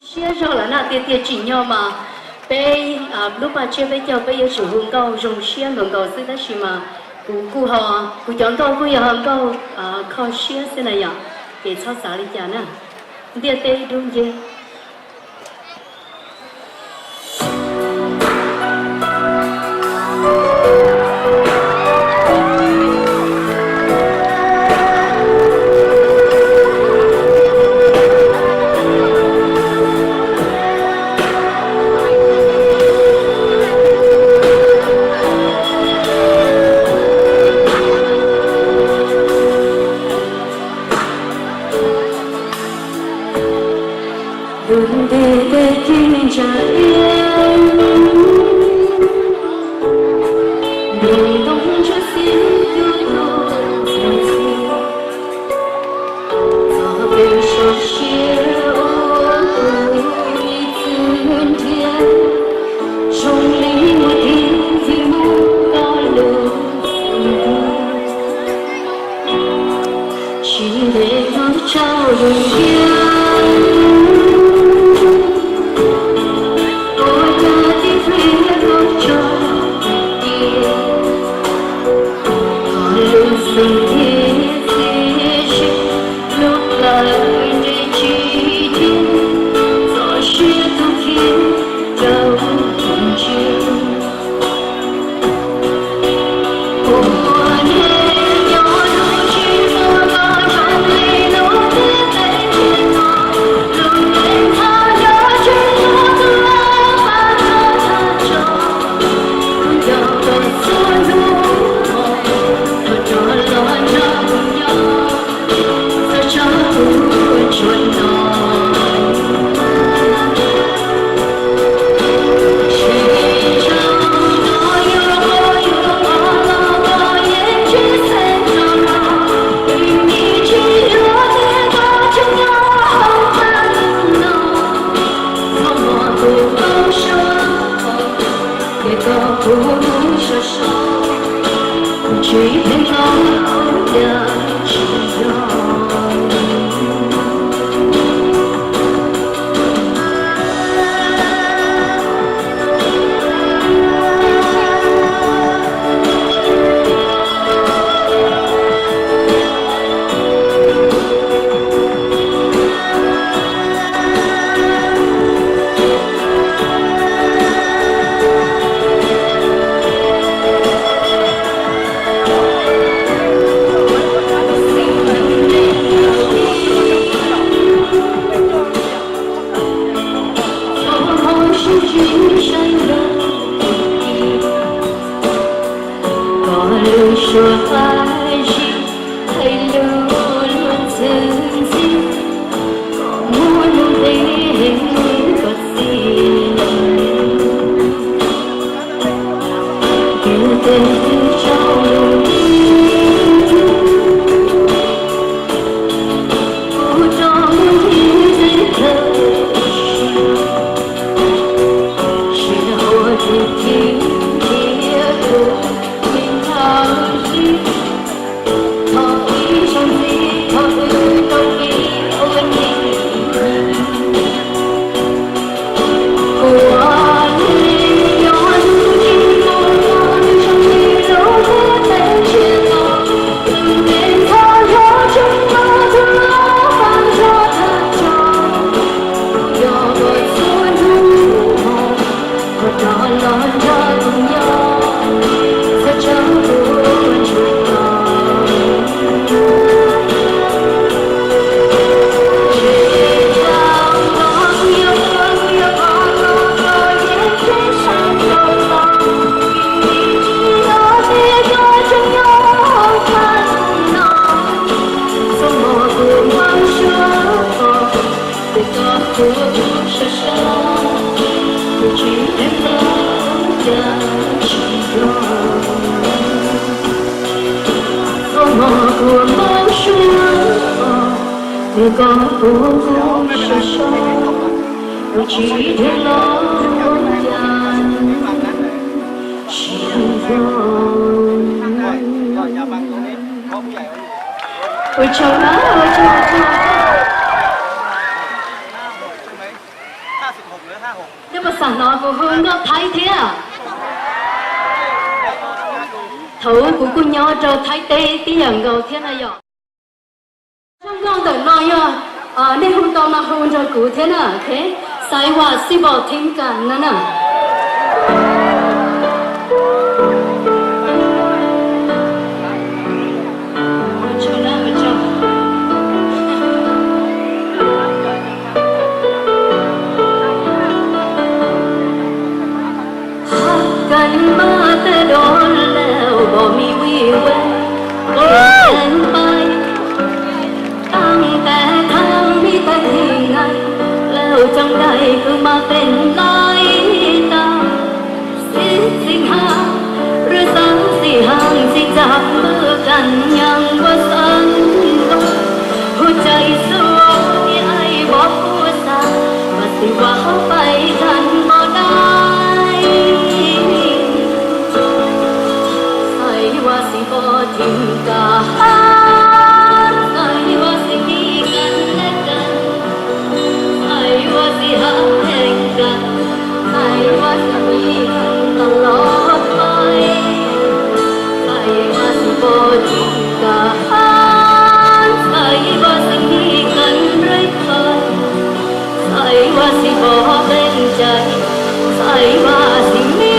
Siab zog lawm na, tiag tiag tsim nyog mas peb lub paj tsiab peb caug peb yuav tsum hu nkauj zoo siab nkaus nkaus xwb, tab sis mas kuv kuj ho, kuv cov nkauj kuj yog ho nkauj kho siab xwb na yom, ces txhob xav li cas na. Ntiaj teb dub nceb. Lub ntiaj teb ntsa iab, nplej ntoo ntsuab xiab cuab tuaj txhais txhia, txog peb sab siab ua tus ib txwm nrhiav, zoo li muaj tig vij muaj koj lub xeem ntxwv. Tsis ntev hnub tsaus lub ntiaj, ua cas tib pliag koj tso cia, koj lub xeem thiaj txias sia, lub plawv nres tsis tiag, txoj sia tu khiav rau tus ntsia. Koj lub suab qab zib, hais lus luag ntxhi ntxhi, koj muab lub npe hu koj txiv. Ntiaj teb tsaus lub ntiaj, kuv rov mus nrhiav teb chaws, sij hawm ua tus thim nrhiav kuv me nthav zib. Thaum ib zaug ntxiv thaum wb tau kev ua tij, kuv ua neej nyob hnub tsis muaj mob, nws zoo li lub ntiaj teb ntsia no, tus neeg thab yog tseem muaj tus hlob pab nrog tag tso. Yog koj txhua hnub hmo, koj rov los nrog kuv nyob, txhob tso kuv ua ntsuag los. Tsis tau los, kuv yuav ua, kuv yuav koj los, koj yeej tseem sawv rau los. Vim tsis yog tias koj tseem nyob hauv plawv no, txoj hmoov kuv npau suav, ces koj hlub kuv sab sab, kuv tsis ntev los cas tsis yog. Txoj hmoov kuv npau suav, ces koj hlub kuv sab sab, kuv tsis ntev los cas tsis yog. Ua tsaug na, ua tsaug, ua tsaug. Kuv kuj nyob rau Thaib teb tib yam nkaus thiab na yom. Zaj nkauj ntawm no yog nej hu tau no hu nrog kuv thiab na. Xaiv Vas Xib Pos Theeb Kas no na. Hab kais maj teb dob lawm pom mi vij ves, pom mi teev pais, taab tes thaab mi teej him nais, lawm caag dai kws mas pem lais tag. Sib txig hab, rwg xaav xim haaj xim caag, lwm kaam nyaam ua xaav ua, huv cai xuas ib aim vov puv xav, Vas Xib Vas hab pais dlaab npog dai. Xaiv Vas Xib Pos Theeb Kas, xaiv Vas Xib Mij Kas le kas, xaiv Vas Xib hab pheej kas, xaiv Vas Xib Mij Kas tas los pais. Xaiv Vas Xib Pos Theeb Kas, xaiv Vas Xib Mij Kas nreg pais. Xaiv Vas Xib Pos Teej Cai, xaiv Vas Xib Mij.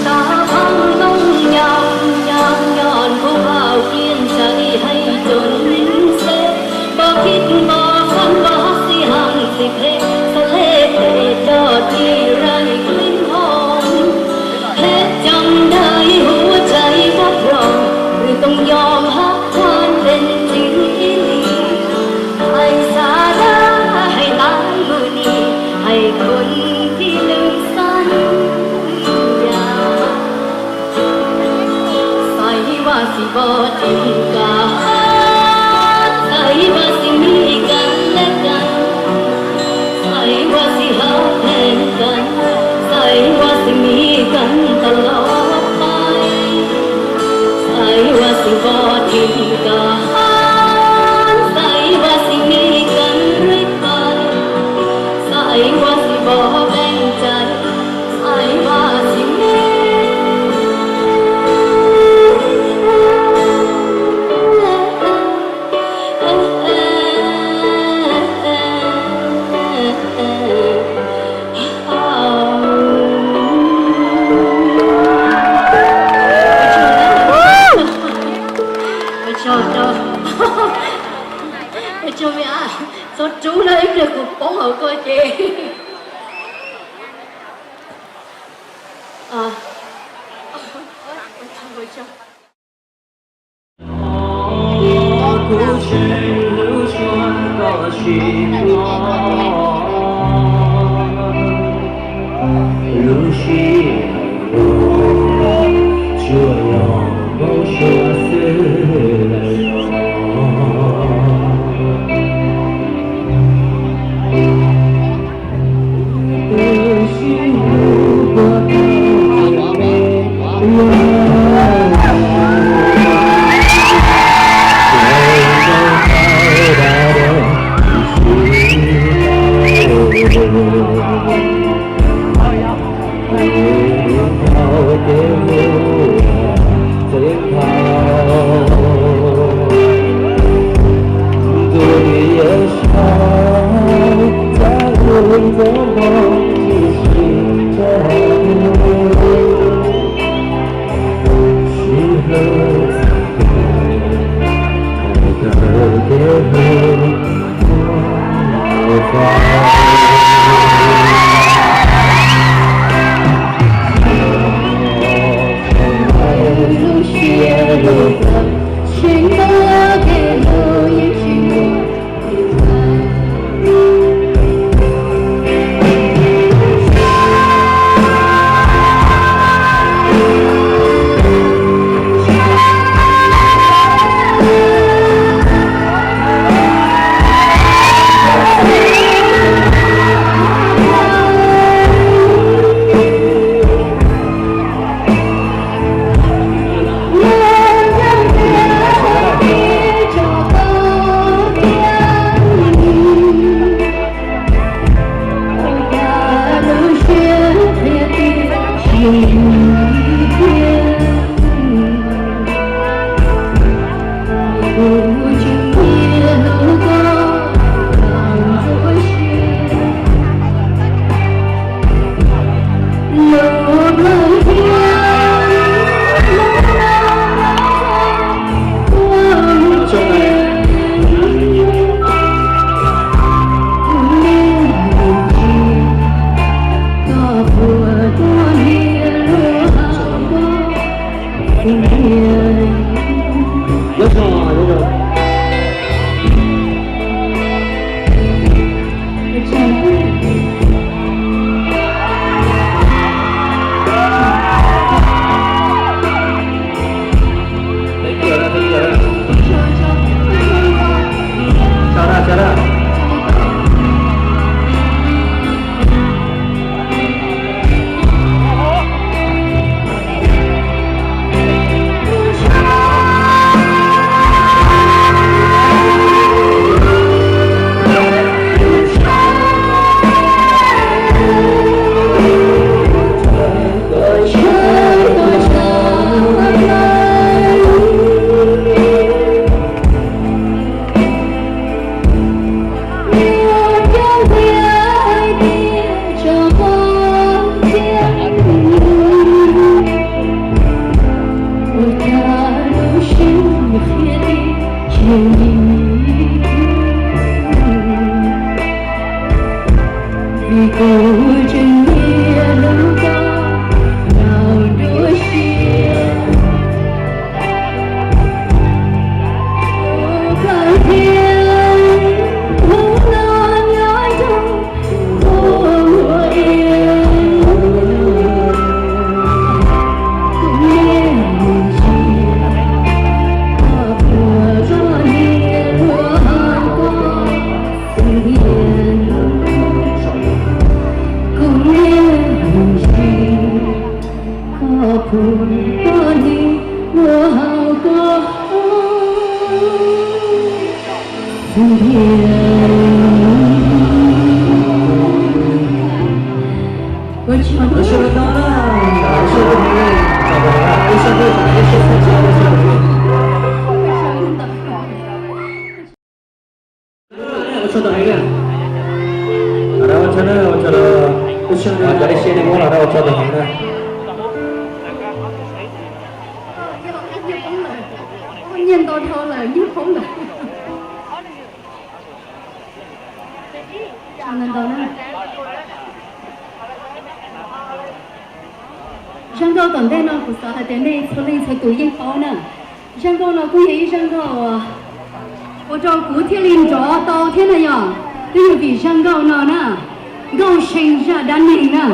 Nta phab ntoo nyaum nyaum nyob kuv hauv pliaj ntsais hais cov xeb, npog khib npog xab npog hab xib haaj xib phem, xab lej phem coj tij raij kub hoob, phem caag dai huv cai pab rog, nws too yog hab Khuv Npeej Ntxwv ib li. Hais xav dab hais taag lug ni, hais khuv thib lwm xab yas. Xaiv Vas Xib Pos Theeb Kas, xaiv Vas Xib Mij Kas le kas, xaiv Vas Xib hab pheej kas, xaiv Vas Xib Mij Kas tas los pais. Xaiv Vas Xib Pos Theeb Kas, xaiv Vas Xib Mij Kas nreg pais, xaiv Vas Xib Pos Teej Cai, xaiv Vas Xib Mij. Ua tsaug me ab, txhob rub na, ib pliag kuv poob hauv koj ces. Lub sij hawm no tsuas yog npau suav xwb lawm os. Twb sib hlub puag thaum me me, txawm nco ntau dag dua tib si. Hnub dhau ces mus txeev dhau. Ua tsaug heev na. Ua tsaug na, ua tsaug na. Cov dej siab nej muab los ua tsaug heev na. Nyiaj ntau dhau lawm, nyiaj poob lawm. Zaj nkauj tom ntej no kuv xav hais tias nej txhua leej txhua tus yeej paub na. Zaj nkauj no kuj yog ib zaj nkauj uas ua rau kuv thiaj li nrov tau thiab na yom. Twb yog vim zaj nkauj no na, nkauj see zaj dab neeg na.